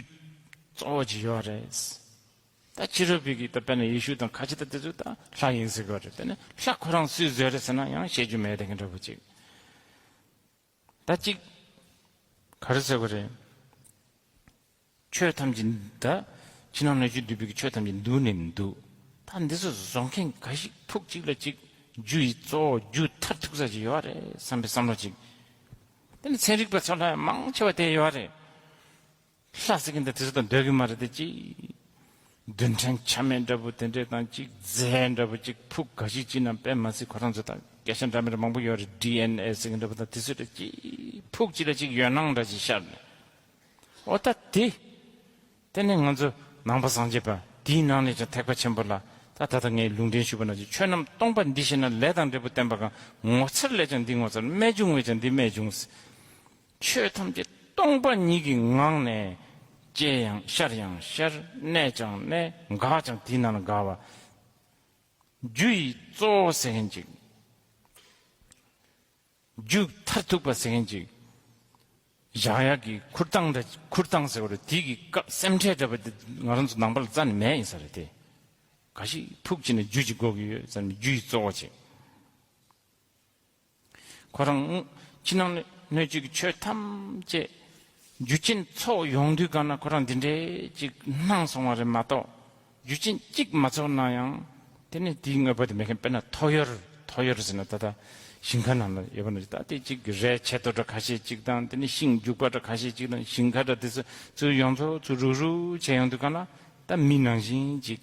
གཙོ་བོ་ཅིག་ཡོད་རེད། ད་ཕྱི་རོལ་པའི་གི་ད་དཔེར་ན་ཡེ་ཤུ་དང་ཁ་ཆེ་ད་དེ་ཚོ་ད་ལྷ་ཡིན་ཟེར་གྱི་ཡོད་རེད། དེ་ནས་ལྷ་ཁོ་རང་སུས་བཟོས་རེད་ཟེར་ན་ཡང་བཤད་རྒྱུ་མེད་དེ་གི་འདྲ་བོ་ཅིག། ད་ཅིག་ག་རེ་ཟེར་དགོས་རེད། ཆོས་ཐམས་ཅད་ད་ཕྱི་ནང་སྣོད་བཅུད་འདུས་པའི་གི་ཆོས་ཐམས་ཅད་འདུས་ནས་འདུག། ད་འདི་ཚོ་བཟོ་མཁན་ག་ཞིག་ཕུགས་གཅིག་ལ་གཅིག་རྒྱུ་ཡི་གཙོ་བོ་རྒྱུ་མཐར་ཐུག་ས་ཅིག་ཡོད་རེད་བསམ་པའི་བསམ་བློ་གཅིག། དེ་ནི་ཚན་རིག་པ་ཚོ་ལ་ཡང་མང་ཆེ་བ་དེ་ཡོད་རེད། ལྷ་ཟེར་མཁན་དེ་དེ་ཚོ་དང་འདོད་ཀྱི་མ་རེད་དེ་གཅིག། རྡུལ་ཕྲན་ཆ་མེད་འདྲ་པོ་དེ་འདྲས་དང་གཅིག། རྫས་འདྲ་པོ་གཅིག་ཕུགས་ག་ཞིག་གཅིག་ན་དཔེ་མ་སྲིད་ཁོ་རང་ཚོ་དང་སྐད་ཆ་འདྲ་མི་འདྲ་མང་པོ་ཡོད་རེད། ཌི་ཨེན་ཨེ་ཟེར་མཁན་འདྲ་པོ་དང་དེ་ཚོ་དེ་གཅིག་ཕུགས་གཅིག་ལ་གཅིག་ཡོད་སྣང་འདྲ་ཞིག་ཤར་ནས། འོ་ད་དེ། དེ་ནས་ང་ཚོ་ནང་པ་སངས་རྒྱས་པ་དེའི་ནང་ནས་ཀྱང་ཐེག་པ་ཆེན་པོ་ལ་ད་ད་ལྟ་ངས་ལུང་འདྲེན་ཞུས་པ་ནང་བཞིན། ཆོས་རྣམས་སྟོང་པ་འདི་ཤེས་ན། ལས་དང་འབྲས་བུ་བརྟེན་པ་གང་། ངོ་མཚར་ལས་ཀྱང་འདི་ངོ་མཚར། རྨད་བྱུང་བས་ཀྱང་འདི་རྨད་བྱུང་། ཆོས་ཐམས་ཅད་སྟོང་པ་ཉིད་ཀྱི་ངང་ནས་སྐྱེ་ཡང་ཤར་ཡང་ཤར། གནས་ཀྱང་གནས། འགག་ཀྱང་དེའི་ནང་ལ་འགག་པ། རྒྱུ་ཡི་གཙོ་བོ་ཟེར་མཁན་ཅིག། རྒྱུ་མཐར་ཐུག་པ་ཟེར་མཁན་ཅིག། བཞག་ཡག་གི་ཁུར་སྟངས་འདྲ། ཁུར་སྟངས་ཟེར་བ་རེད། དེ་གི་སྐབས་སེམས་ཁྲལ་འདྲ་པོ་དེ་ང་རང་ཚོ་ནང་པ་ལ་རྩ་ནས་མེད་ཡིན་ས་རེད་དེ། ག་ཞིག་ཕུགས་ཀྱི་ནས་རྒྱུ་ཅིག་དགོས་ཀྱི་ཡོད་ཟེར་ནས་རྒྱུ་ཡི་གཙོ་བོ་ཅིག། ཁོ་རང་ཕྱི་ནང་སྣོད་བཅུད་ཀྱི་ཆོས་ཐམས་ཅད་རྒྱུ་རྐྱེན་ཚོགས་ཡོང་དུས་གང་ན་ཁོ་རང་འདི་འདྲའི་ཅིག་སྣང་སོང་བ་རེད་མ་གཏོགས། རྒྱུ་རྐྱེན་གཅིག་མ་ཚོགས་ན་ཡང་དེ་ནི་དེའི་དངོས་པོ་དེ་མེད་མཁན། དཔེར་ན་ཐོ་ཡོར། ཐོ་ཡོར་ཟེར་ན་ད་ལྟ་ཞིང་ཁ་ནང་ལ་ཡོད་པ་ནི་ད་དེ་ཅིག་རས་ཆད་ཐོ་འདྲ་ཁ་ཤས་ཅིག་དང་། དེ་ནི་ཤིང་རྒྱུག་པ་འདྲ་ཁ་ཤས་ཅིག་དང་། ཞིང་ཁ་འདྲ་དེ་ཚོ་ཚུར་ཡོང་ཚོ་ཚུར་རུག་རུག་བྱས་ཡོང་དུས་གང་ན་ད་མི་ནང་བཞིན་ཅིག།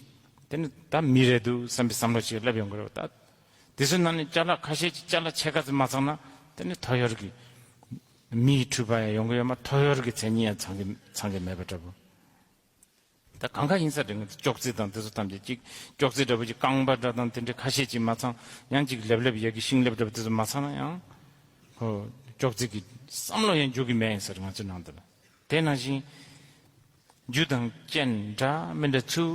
དེ་ནི་ད་མི་རེད་འདུག་བསམ་པའི་བསམ་བློ་ཅིག་སླེབས་ཡོང་གི་རེད་པ། ད། དེ་ཚོའི་ནང་ནས་ཅ་ལག་ཁ་ཤས་ཅིག་ཅ་ལག་ཕྱེད་ཀ་ཙམ་མ་ཚང་ན་དེ་ནི་ཐོ་ཡོར་གྱི་མིའི་འཁྲུལ་པ་ཡང་ཡོང་གི་ཡོད་མ། ཐོ་ཡོར་གྱི་མཚན་ཉིད་ཡང་ཚང་གི་ཚང་གི་མེད་པ་འདྲ་པོ། ད་གང་ག་ཡིན་ས་རེད། ང་ཚོ་ཅོག་ཙེ་དང་དེ་ཚོ་ཐམས་ཅད་ཅིག་ཅོག་ཙེ་འདྲ་པོ་ཅིག་རྐང་པ་འདྲ་དང་དེ་འདྲ་ཁ་ཤས་ཅིག་མ་ཚང་ཡང་ཅིག་ལེབ་ལེབ་ཡ་གི་ཤིང་ལེབ་འདྲ་པོ་དེ་ཚོ་མ་ཚང་ན་ཡང་ཁོ་ཅོག་ཙེ་གི་བསམ་བློ་ཡང་འཇུག་གི་མེད་ཡིན་ས་རེད་ང་ཚོའི་ནང་དུ་ལ། དེ་ནང་བཞིན། རྒྱུ་དང་རྐྱེན་འདྲ་མི་འདྲ་ཚུར་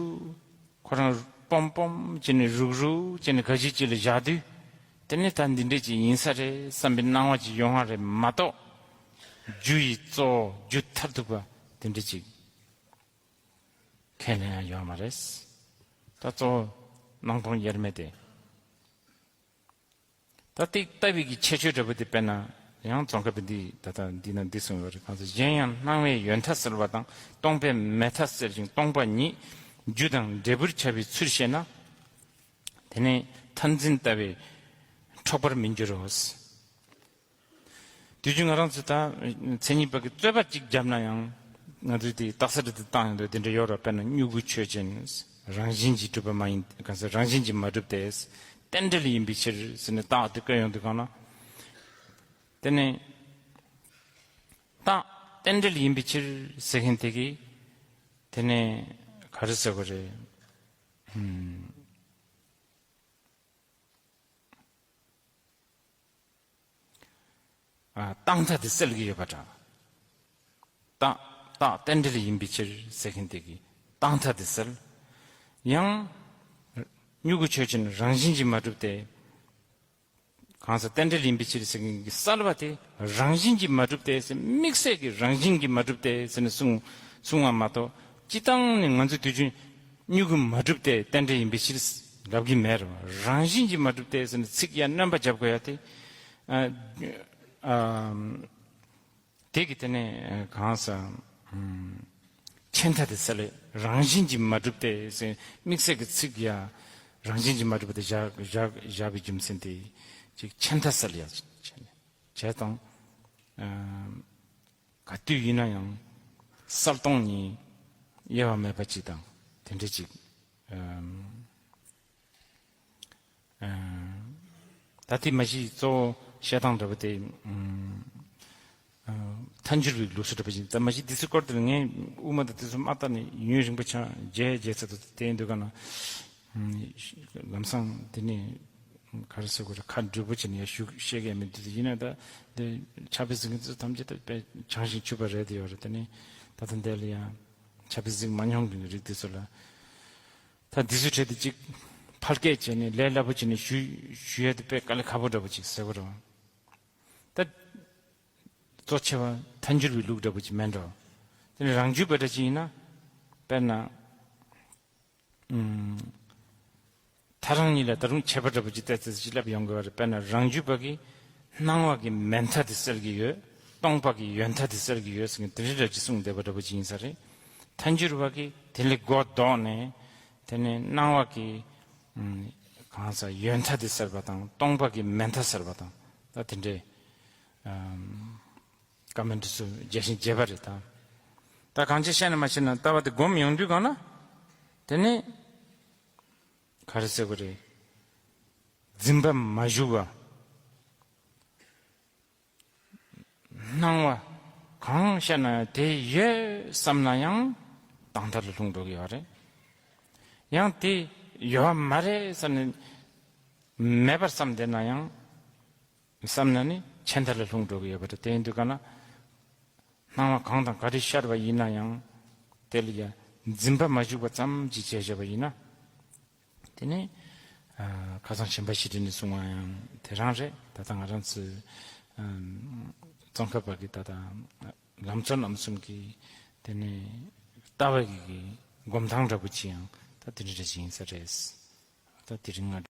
ཁོ་རང་སྤོམ་སྤོམ་བྱས་ནས་རུག་རུག་བྱས་ནས་ག་ཅི་ཅིག་ལ་བཞག་དུས། དེ་ནི་ད་འདི་འདྲས་ཅིག་ཡིན་ས་རེད་བསམ་པའི་སྣང་བ་ཅིག་ཡོང་བ་རེད་མ་གཏོགས། རྒྱུ་ཡི་གཙོ་བོ་རྒྱུ་མཐར་ཐུག་པ་དེ་འདྲས་ཅིག་ཁས་ལེན་ཡང་ཡོད་མ་རེད། ད་གཙོ་བོ་སྣང་སྟོང་དབྱེར་མེད་དེ། ད་ཏིག་ལྟ་བའི་གི་ཁྱད་ཆོས་འདྲ་པོ་དེ་དཔེར་ན་ཡང་ཙོང་ཁ་པས་འདི་ད་ལྟ་འདི་ན་འདི་གསུངས་ཡོད་རེད། གང་ཟེར། གཞན་ཡང་སྣང་བའི་ཡོད་མཐའ་གསལ་བ་དང་། སྟོང་པའི་མེད་མཐའ་གསལ་ཞིང་སྟོང་པ་ཉིད། རྒྱུ་དང་འབྲས་བུར་ཁྱབ་པའི་ཚུལ་ཤེས་ན། དེ་ནི་མཐར་འཛིན་ལྟ་བས་འཕྲོག་པར་མི་འགྱུར་རོ། དུས་རྒྱུན་ང་རང་ཚོ་ད་མཚན་ཉིད་པ་གི་རྩོད་པ་གཅིག་བརྒྱབ་ན་ཡང་། ང་ཚོས་དེ་རྟགས་གསལ་དེ་བཏང་ཡོང་དུས་དེ་འདྲ་ཡོད་རེད། དཔེར་ན་སྨྱུ་གུ་ཆོས་ཅན། རང་བཞིན་གྱིས་གྲུབ་པ་མ་ཡིན། གང་ཟེར། རང་བཞིན་གྱིས་མ་གྲུབ་སྟེ། རྟེན་འབྲེལ་ཡིན་པའི་ཕྱིར་ཟེར་ནས་རྟགས་དེ་བཀོད་ཡོང་དུས་སྒང་ལ། དེ་ནས་རྟགས་རྟེན་འབྲེལ་ཡིན་པའི་ཕྱིར་ཟེར་མཁན་དེ་གིས། དེ་ནས་ག་རེ་ཟེར་དགོས་རེད། ཨུམ། ཨ། རྟག་མཐའ་དེ་སེལ་གྱི་ཡོད་པ་འདྲ། རྟགས་རྟགས་རྟེན་འབྲེལ་ཡིན་པའི་ཕྱིར་ཟེར་མཁན་དེ་གིས་རྟག་མཐའ་དེ་སེལ། ཡང་། མྱུ་གུ་ཆོས་ཅན་རང་བཞིན་གྱིས་མ་གྲུབ་སྟེ། གང་ཟག་རྟེན་འབྲེལ་ཡིན་པའི་ཕྱིར་ཟེར་མཁན་གྱི་གསལ་བ་དེ་རང་བཞིན་གྱིས་མ་གྲུབ་སྟེ་ཟེར། དམིགས་བསལ་གྱི་རང་བཞིན་གྱིས་མ་གྲུབ་སྟེ་ཟེར་ནས་གསུངས་གསུངས་པ་མ་གཏོགས། སྤྱིར་བཏང་ནས་ང་ཚོ་དུས་རྒྱུན་མྱུ་གུ་མ་གྲུབ་སྟེ་རྟེན་འབྲེལ་ཡིན་པའི་ཕྱིར་ལབ་ཀྱི་མེད་རེད་བ། རང་བཞིན་གྱིས་མ་གྲུབ་སྟེ་ཟེར་ནས་ཚིག་ཡར་སྣོན་པ་རྒྱབ་དགོས་ཡ་དེ། ཨ། ཨ། དེ་གི་དེ་ནས་གང་ཟག་ཨམ། ཆད་མཐའ་དེ་སེལ། རང་བཞིན་གྱིས་མ་གྲུབ་སྟེ་ཟེར། དམིགས་བསལ་གྱི་ཚིག་ཡ་རང་བཞིན་གྱིས་མ་གྲུབ་པ་དེ་བཞག་བཞག་བཞག་པའི་རྒྱུ་མཚན་དེ་ཅིག་ཆད་མཐའ་སེལ་ཡ་བྱས་ནས་བྱས་དང་། ཨམ། ག་དུས་ཡིན་ན་ཡང་གསལ་སྟོང་ཉིད་དབྱེ་བ་མེད་པ་ཅིག་དང་དེ་འདྲ་ཅིག་ཨམ། ཨ། ད་ལྟའི་མ་གཞི་གཙོ་བོ་བཤད་སྟངས་འདྲ་པོ་དེ། ཨ། ཐལ་འགྱུར་བའི་ལུགས་སྲོལ་འདྲ་པོ་ཞིག་ད་མ་གཞི་འདི་ཚོའི་སྐོར་དེར་ངས་དབུ་མ་དང་དེ་ཚོ་མ་བལྟས་ནས་ཡུན་རིང་པོ་ཆགས་རྗེས་རྗེས་ཚ་དུ་དེ་ཡིན་དུས་ག་ན། ཨ། ལམ་སང་དེ་ནས་ག་རེ་ཟེར་དགོས་རེད། ཁ་འགྲུབ་པོ་བྱས་ནས་ཡར་ཞུ་བཤད་ཀྱི་ཡ་མི་འདུག་ཡིན་ན་ད་འདི་ཕྱག་དཔེ་གཟིགས་མཁན་ཚོ་ཐམས་ཅད་ད་དཔེ་བྱང་ཞིང་ཆུབ་པ་རེད་དེ་ཡོད་རེད། དེ་ནས་ད་ལྟ་འདི་ལ་ཡང་ཕྱག་དཔེ་གཟིགས་མ་མྱོང་གི་རིགས་དེ་ཚོ་ལ། ད་འདི་ཚོའི་གྲས་དེ་གཅིག་ཕལ་སྐད་བྱས་ནས་ལས་སླ་པོ་བྱས་ནས་ཞུ་ཞུ་ཡ་དེ་དཔེ་དཀའ་ལས་ཁག་པོ་འདྲ་པོ་ཅིག་ཟེར་གི་རེད། ད་གཙོ་ཆེ་བ་ཐལ་འགྱུར་བའི་ལུགས་འདྲ་པོ་ཅིག་མེད་འགྲོ། དེ་ནས་རང་རྒྱུད་པ་འདྲ་ཅིག་ཡིན་ན། དཔེར་ན། ཨུམ། ཐལ་རང་གཉིས་ལ་ད་རུང་ཁྱད་པར་འདྲ་པོ་ཅིག་ཏོག་ཙམ་ཅིག་ལབ་ཡོང་དགོས་པ་རེད། དཔེར་ན་རང་རྒྱུད་པ་གིས་སྣང་བ་གི་མེད་མཐའ་དེ་སེལ་གྱི་ཡོད། སྟོང་པ་གི་ཡོད་མཐའ་དེ་སེལ་གྱི་ཡོད་ཟེར་མཁན་དེ་འདྲ་འདྲ་ཅིག་གསུངས་བསྡད་པ་འདྲ་པོ་ཅིག་ཡིན་ས་རེད། ཐལ་འགྱུར་བ་གིས་དེ་ལས་སྒོ་ལྡོག་ནས། དེ་ནས་སྣང་བ་གི་ཨུམ། གང་ཟག་ཡོད་མཐའ་དེ་སེལ་བ་དང་སྟོང་པ་གི་མེད་མཐའ་སེལ་བ་དང་། ད་དེ་འདྲའི་ཨམ། བཀའ་མོལ་འདི་ཚོ་རྒྱས་ཤིང་རྒྱས་པ་རེད་ད། ད་གང་ཅི་བཤད་ན་མ་བཤད་ན་ལྟ་བ་དེ་སྒོམ་ཡོང་དུས་གང་ན། དེ་ནས་ག་རེ་ཟེར་དགོས་རེད། འཛིན་པ་མ་ཞུགས་པ། སྣང་བ་གང་བཤད་ན་ཡང་དེ་ཡོད་བསམ་ན་ཡང་རྟག་མཐའ་ལ་ལྷུང་འགྲོ་གི་ཡོད་རེད། ཡང་དེ་ཡོད་མ་རེད་བསམ་ནས་མེད་པར་བསམ་བསྡད་ན་ཡང་བསམ་ན་ནི་ཆད་མཐའ་ལ་ལྷུང་འགྲོ་གི་ཡོད་པ་རེད། དེ་ཡིན་དུས་ག་ན། སྣང་བ་གང་དང་ག་རེ་ཤར་བ་ཡིན་ན་ཡང་། དེ་ལ་ཡང་འཛིན་པ་མ་ཞུགས་པ་ཙམ་གྱིས་བྱས་བཞག་པ་ཡིན་ན། དེ་ནི། ཨ། ཁ་སང་ཆེན་པོ་ཞི་ཁྲོ་ནས་གསུངས་པ་ཡང་དེ་རང་རེད། ད་ལྟ་ང་རང་ཚོའི། ཨམ། ཙོང་ཁ་པ་གི་ད་ལྟ་ལམ་གཙོ་རྣམ་གསུམ་གྱི་དེ་ནི་ལྟ་བ་གི་གི་སྒོམ་སྟངས་འདྲ་པོ་ཅིག་ཡང་ད་དེ་འདྲ་ཞིག་ཡིན་ས་རེད། ད་དེ་རིང་ང་